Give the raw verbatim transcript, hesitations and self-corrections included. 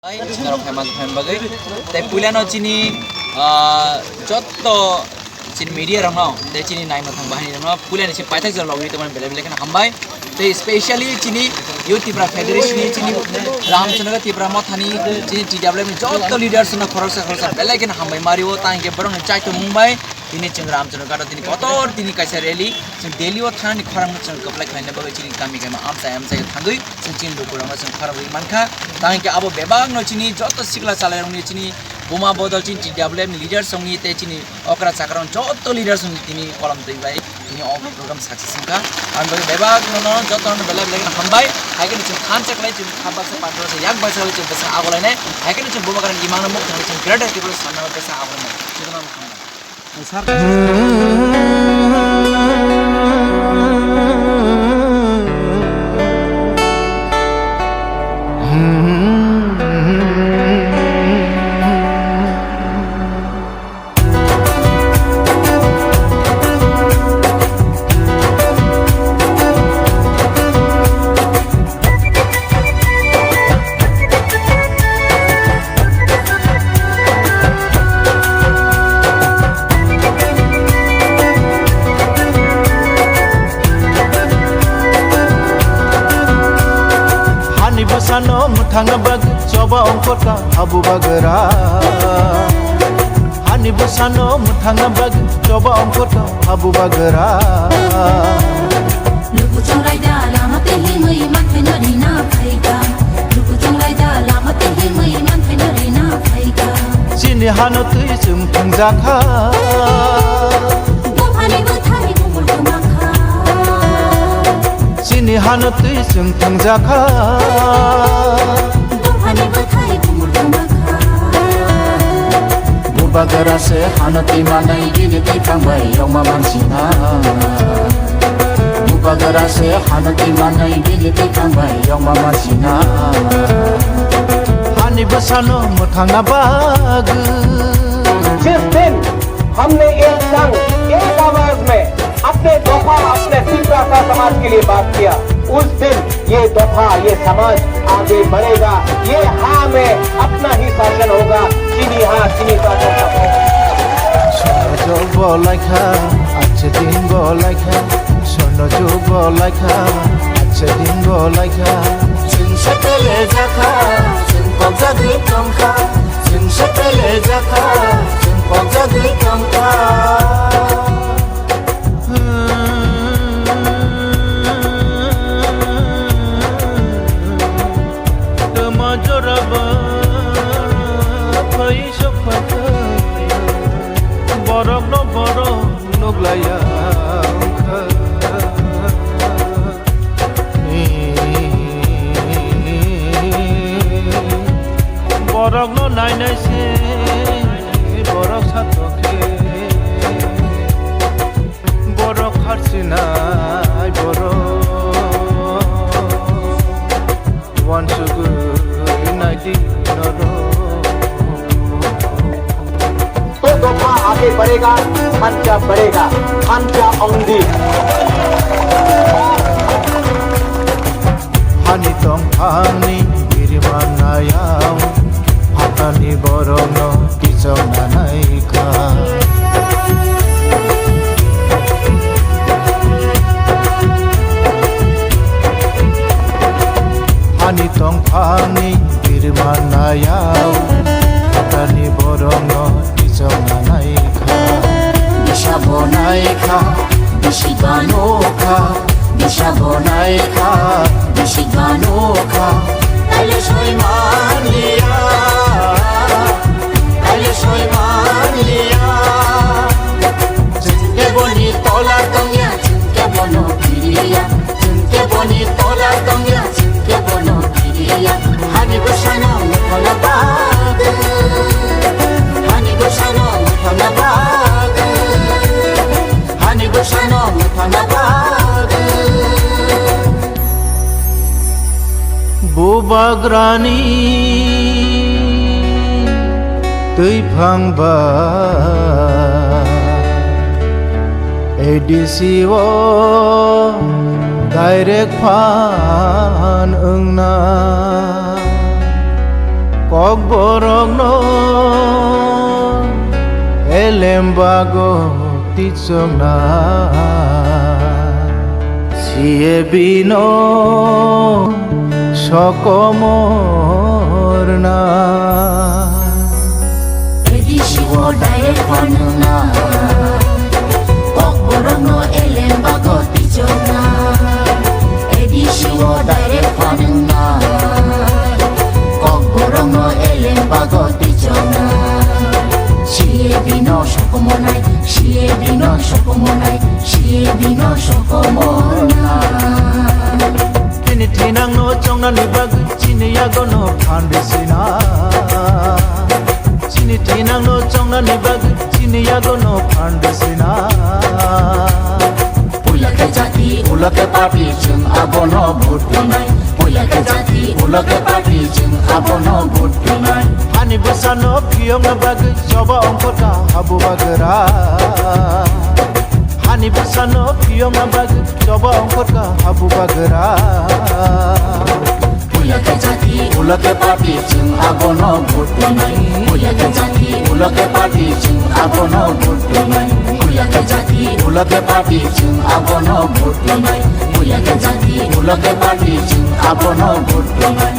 Bai, norok phaima, phaima bagwi. Tei puilano chini, ah, jotto chini media rokno, tei chini naima thang bahai rokno, puilani chini paithak jora logwi tongmani belai belai kheno hambai. Tei specially chini Youth Tipra Federation ni chini Ramchandra Tipra Mothani chini T W F ni jotto leaders no khoroksa khoroksa belai kheno hambai mario, tang khe borokni chaitomung bai. Tini chwng Ramchandra Ghat o tini kotor tini kaisa rally, chwng Delhi o thani khorang no chwng kwplai khlaina bagwi chini kami kami amchai amchai thangwi chwng chini lukurokno chwng khorang rwi mankha. Tang khe abo bebak no chini jotto sikla chalairokni chini buma bodol chini T W F ni leaders wngwi tei chini okra chakra jotto leaders wngwi tini kolom twi bai tini o program success wngkha. Ang bagwi bebak no jotto no belai belai no hambai. Hai khe chwng thansa khlai chwng kha baksa pandra sa yak baksa khlai chwng bwsa agolainai. Hai khe chwng buma karan imang no muk thangwi chwng greater people sanna bwsa agolainai. Chwng no hambai. Hani bwsano mwthangna bagwi choba ongkhorkha habu bagra. Hani bwsano mwthangna bagwi choba ongkhorkha habu bagra. Luku chongraida lama tei himwi manthai no rina phaikha. Luku chongraida lama tei himwi manthai no rina phaikha. Chini hano twi chwng thwngjakha. Dophani bwthai bumul kwmakha. Chini hano twi chwng thwngjakha. Dophani bwthai bumul kwmakha. Bubagra se hano twi manai bini twi thangbai yongma mansina. Bubagra se hano twi manai bini twi thangbai yongma mansina. Hani bwsano mwthangna bagwi. जिस दिन हमने एक संग, एक आवाज में अपने दोफा, अपने तिपरासा समाज के लिए बात किया, उस दिन ये दोफा, ये समाज आगे बढ़ेगा। ये हाँ में अपना ही शासन होगा, चीनी हाँ, चीनी शासन सब होगा। Sono jog bo laikha, ache din bo laikha. Sono jog bo laikha, ache din bo laikha. Chwng se pele jakha, chwng pokjagwi tongkha. Chwng se pele jakha, chwng pokjagwi tongkha. Tama joraba phai sok phaikha, borokno borok nuglaiya wngkha. Borokno nainai se borok satokhe, borok kharchinai borok uansugwi naidi norok. तो दोफा आगे बढ़ेगा, मंचा बढ़ेगा, मंचा Aundhi. Hani tongphangni biriman nayao, phatani borokno kichongna naikha. Hani tongphangni birma nayao, phatani borokno kichongna naikha. Bisa bo naikha, bisi banokha, bisa bo naikha, bisi banokha. Taile soi manliya, taile soi manliya. Chwng khe boni tola tongya, chwng khe bono kiriya. Chwng khe boni tola tongya, chwng khe bono kiriya. Hani bwsano mwthangna bagwi, hani bwsano mwthangna bagwi, hani bwsano mwthangna bagwi. Bubagrani twiphang ba A D C o direct phan wngna. Kokborokno elem bago tichokna, siye bino sokomorna. A D C o direct phanwngna, Kokborokno elem bago tichokna, A D C o direct phanwngna, Kokborokno elem bago tichokna. C A B no sokomonai, C A B no sokomonai, C A B no sokomonai. Chini thinangno chongnani bagwi chini yagono phan bisina. Chini thinangno chongnani bagwi chini yagono phan bisina. Puila khe jati, ulo khe party, chwng abono vote rwnai. Puila khe jati, ulo khe party, chwng abono vote rwnai. Hani bwsano phiyokna bagwi choba ongkhorkha habu bagra. Hani bwsano phiyokna bagwi choba ongkhorkha habu bagra. Puila khe jati, ulo khe party, chwng abono vote rwnai. Puila khe jati, ulo khe party, chwng abono vote rwnai. Puila khe jati, ulo khe party, chwng abono vote rwnai. Puila khe jati, ulo khe party, chwng abono vote rwnai.